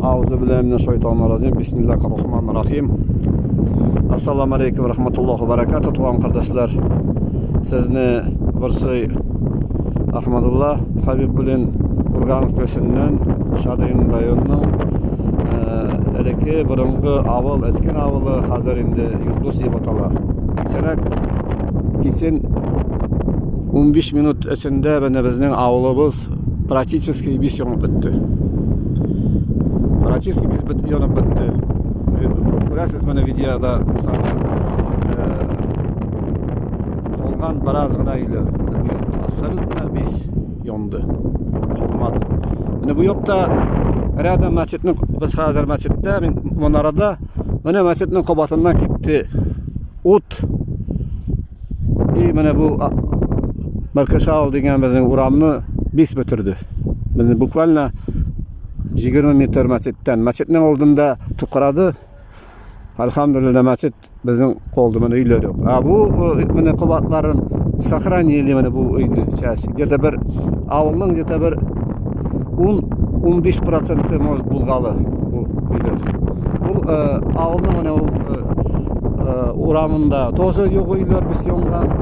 Аузу билләһи минәш шайтанир раҗим. Бисмиллаһир рахманир рахим. Ассаламу алейкум рахматуллаһи ва баракатуһ, туган кардәшләр. Сезне борчый Ахмадулла Хабибуллин Курган өлкәсеннән Шадрин районының элекке борынгы авыл, Эчкен авылы, хәзер инде Йолдыз дип атала. Кичәрәк кичен 15 минут эчендә менә безнең авылыбыз практически весь янып бетте. Практически весь бит, янып бетте. Күрәсез, менә видеода калган бераз гына өйләр. Абсолютно весь янды. Калмады. Менә бу якта рядом мәчетнең, без хәзер мәчеттә, мин манарада, менә мәчетнең кабатыннан китте ут. И менә бу Мәркәшавыл дигән безнең урамны бис бетерде. Безне буквально 20 метр мәчеттән. Мәчетнең алдында тукрады. Альхамдулилла, мәчет безнең калды, менә өйләр юк. Ә бу менә кабатларын сохранили менә бу өйне часть. Где-то бер авылның где-то бер 10-15 проценты может булгалы бу өйләр. Ул авылның менә ул урамында тоже юк өйләр без янган.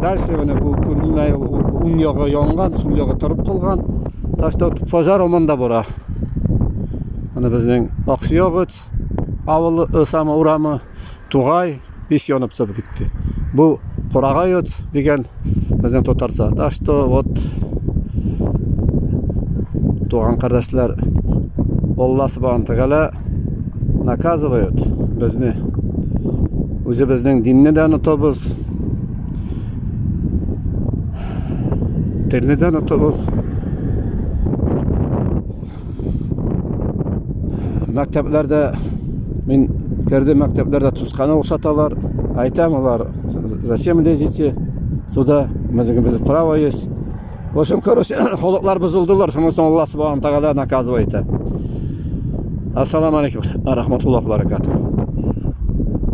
Дальше менә бу күренмәй уң ягы янган, сул ягы торып калган. Так что пожар монда бара. Менә безнең Аксөягыц авылы, самы урамы, Тугай бис янып чыгып китте. Бу Курагайоц дигән безнең татарча. Так что вот туган кардәшләр, Алла субхана тәгалә наказывает безне. Үзебезнең динне дә онытабыз. Телне дә онытабыз. Мәктәпләрдә мин кердем, мәктәпләрдә тусканы охшаталар. Әйтәм алар, зачем лезете сюда? Безнең безнең право есть. В общем, короче, холыклар бозылдылар, шуның өчен Алла субхана тәгалә наказывает. Ассаламу алейкум, рахматуллахи баракатух.